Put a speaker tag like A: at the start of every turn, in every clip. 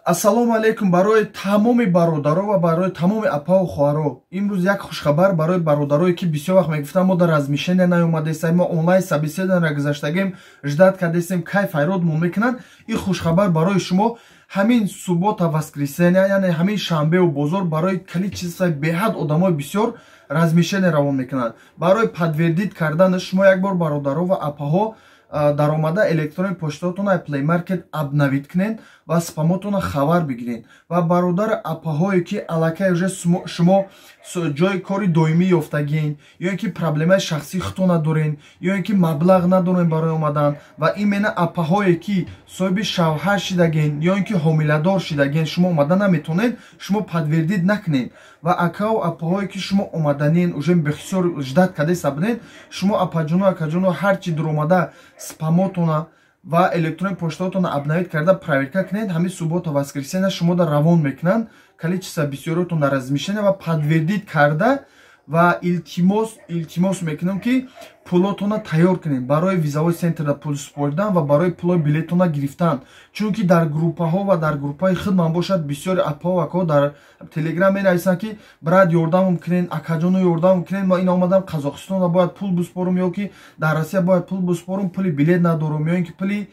A: Ассалому алайкум барои тамоми бародаро ва барои тамоми апаву хоҳаро. Имрӯз як хушхабар барои бародарое, ки бисёр вақт мегуфтанд: мо дар размещение наёмадесем, мо онлайн собеседованиеро гузаштагем, ждать кардесем, кай файродмон мекунанд. Ин хушхабар барои шумо: ҳамин суббота, воскресенье, яъне ҳамин шанбеу бозор, барои количествои беҳад одамои бисёр размещение равон мекунанд. Барои подтвердить кардан шумо як бор, бародаро ва апаҳо, даромада электронный почтаотона Play Market обновить кунед ва спамотона хабар бигиред. Ва бародару апаҳое, ки аллакай уже шумо ҷои кори доимӣ ёфтагин, ё ин ки проблемаи шахсии худтона дорен, ё ин ки маблағ надорен барои омадан, ва именно апаҳое, ки соҳиби шавҳар шидагин ё ин ки ҳомиладор шидагин, шумо омада наметонед, шумо подтвердить накунед. Ва акау апаҳое, ки шумо омаданин, уже бисёр ждать кардеса будед, шумо, апаҷону акаҷону, ҳарчи дуромада спамотона ва электронный почтаотона обновить карда проверка кунед. Ҳамин суббота, воскресенье шумода равон мекунанд количество бисёриотон дар размещение ва подтвердить карда. Ва илтимос, илтимос мекунам, ки пулотона тайёр кунед барои визовой центрда пул супоридан ва барои пулои билетона гирифтан, чунки дар группаҳо ва дар группаи худман бошад, бисёри апаҳо акаҳо дар Телеграм менависанд, ки брат, ёрдамам кунед, акаҷоно, ёрдамам кунед, ма ин омадам Қазоқистонда, бояд пул биспорум, ё ки дар Россия бояд пул биспорум, пули билет надорум, ё ин ки пули,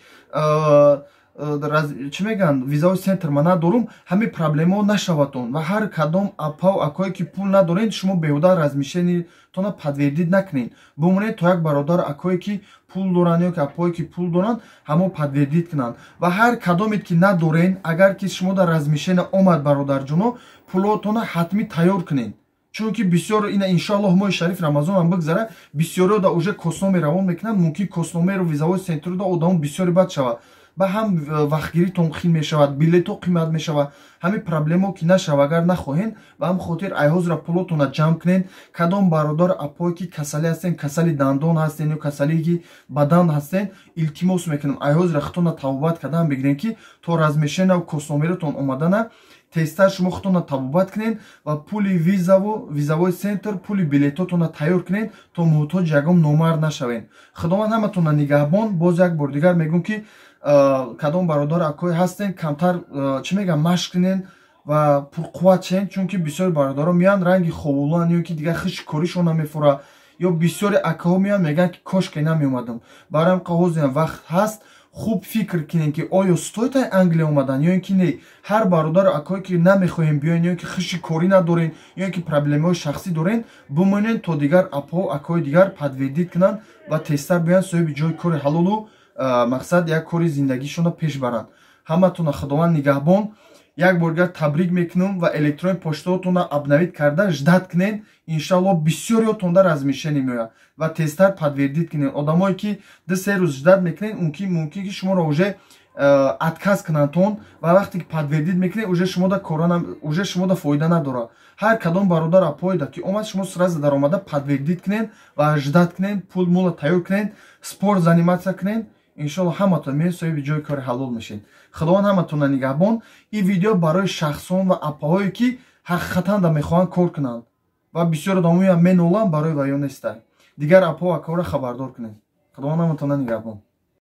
A: чӣ мегӯянд, визовой центр ма надорум. Ҳамин проблемао нашавадон. Ва ҳар кадом апау акое, ки пул надоред, шумо беҳуда размещениетона подтвердить накунед. Бимонед, то як бародар акое, ки пул доранд, ё ки апое, ки пул доранд, ҳамо подтвердить кунанд. Ва ҳар кадомед, ки надорен, агар ки шумо дар размещение омад, бародарҷоно, пулотона ҳатмӣ тайёр кунед, чунки бисёр ина, иншоаллоҳ, моҳи шариф Рамазонам бигзара, бисёрио да уже косноме равон мекунанд. Мумкин косномеру визовой центру да одамо бисёри бад шавад, ба ҳам вақтгиритон қин мешавад, билето қимат мешавад. Ҳамин проблемо ки нашава, агар нахоҳен, ба ҳам хотир айҳозира пулотона ҷамъ кунед. Кадом бародар апое, ки касалӣ ҳастен, касали дандон ҳастен ё касалие ки бадан ҳастен, илтимос мекунам, айҳозира худтона табобат кардан бигирен, ки то размещение косномеротон омадана тезтар шумо худтона табобат кунед ва пули визаву визовой центр, пули билетотона тайёр кунед, то муҳтоҷи ягон номард нашавед. Худованд ҳаматона нигаҳбон. Боз як бор дигар мегӯм, ки кадом бародар акое ҳастен, камтар, чӣ мегӯям, машқ кунен ва пурқувват шен, чунки бисёри бародаро меянд, ранги ховулан ё ки дигар хиши коришон намефура, ё бисёри акаҳо меянд, мегӯянд, ки кошке намеомадам. Барои ҳам ҳозирам вақт ҳаст, хуб фикр кунем, ки оё стоит ай Англия омадан ё ин ки не. Ҳар бародару акое, ки намехоҳем биёен, ё ин ки хиши корӣ надорен, ё ин ки проблемаҳои шахсӣ дорен, бимонен, то дигар апҳо, акои дигар подтвердить кунанд ва тезтар биёянд, соҳиби ҷои кори ҳалолу, мақсад, як кори зиндагишонро пеш баранд. Ҳаматона Худованд нигаҳбон. Як бор дигар табрик мекунам ва электронный почтаотонро обновить карда ждать кунед. Иншалло, бисёриётонда размещение меояд ва тезтар подтвердить кунед. Одамое, ки 2-3 рӯз ждать мекунед, мумкин ки шуморо уже отказ кунандтон, ва вақте ки подтвердить мекунед, уже шумода кора, уже шумода фоида надорад. Ҳар кадом бародар апоида ки омад, шумо сразу даромада подтвердить кунед ва ждать кунед, пул мула тайёр кунед, спорт заниматься кунед. Иншолло, ҳаматон меоед, соҳиби ҷои кори ҳалол мешед. Худованд ҳаматонро нигаҳбон. Ин видео барои шахсон ва апаҳое, ки ҳақиқатан да мехоҳанд кор кунанд ва бисёр одамоям меноланд, барои ваё нестай. Дигар апаҳо, акаҳоро хабардор кунед. Худованд ҳаматонро нигаҳбон.